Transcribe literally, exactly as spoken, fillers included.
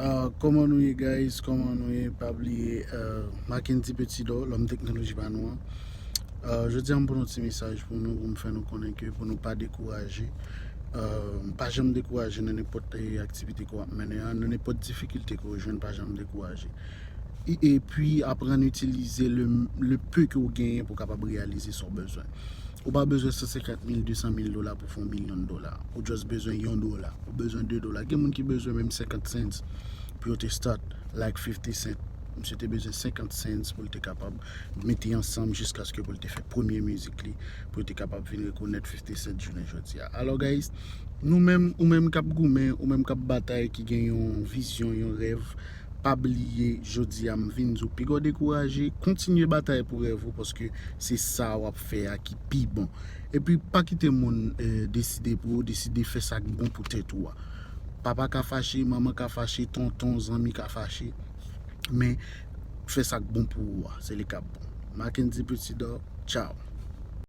Ah, kòman nou ye, guys? Kòman nou ye? Pa bliye, euh, Mackendy Petidor, lòm teknoloji pa nou an. Euh, jodi a, m pou nou ti mesaj pou nou, pou m fè nou konnen ke pou nou pa dekouraje. Euh, pa janm dekouraje nan nenpòt, eh, aktivite ke w ap mennen an, nan nenpòt difikilte ke w jwenn, pa janm dekouraje. E, epi, aprann itilize le, le peu ke w genyen pou w kapab reyalize sa w bezwen. Ou pa bezwen san senkant mil, de san mil dola pou fè yon milyon dola. Ou just bezwen yon dola. Ou bezwen de dola. Gen moun ki bezwen menm senkant cents pou yo te start, like fifty cent. Misye te bezwen senkant cents pou l te kapab mete ansanm jiskaske pou l te fè premye mizik li, pou l te kapab vin rekonèt fifty cent jounen jodi a. Alò, guys, nou menm, ou menm k ap goumen, ou menm k ap batay, ki gen yon vizyon, yon rèv, pa bliye, jodi a m vin di w, piga w dekouraje, kontinye batay pou rèv ou, paske se sa w ap fè a ki pi bon. Epi, pa kite moun, eh, deside pou ou, deside fè sa k bon pou tèt ou a. Papa ka fache, manman ka fache, tonton, zanmi ka fache, men fè sa k bon pou ou a, se li k ap bon. Mackendy Petidor, tchaw.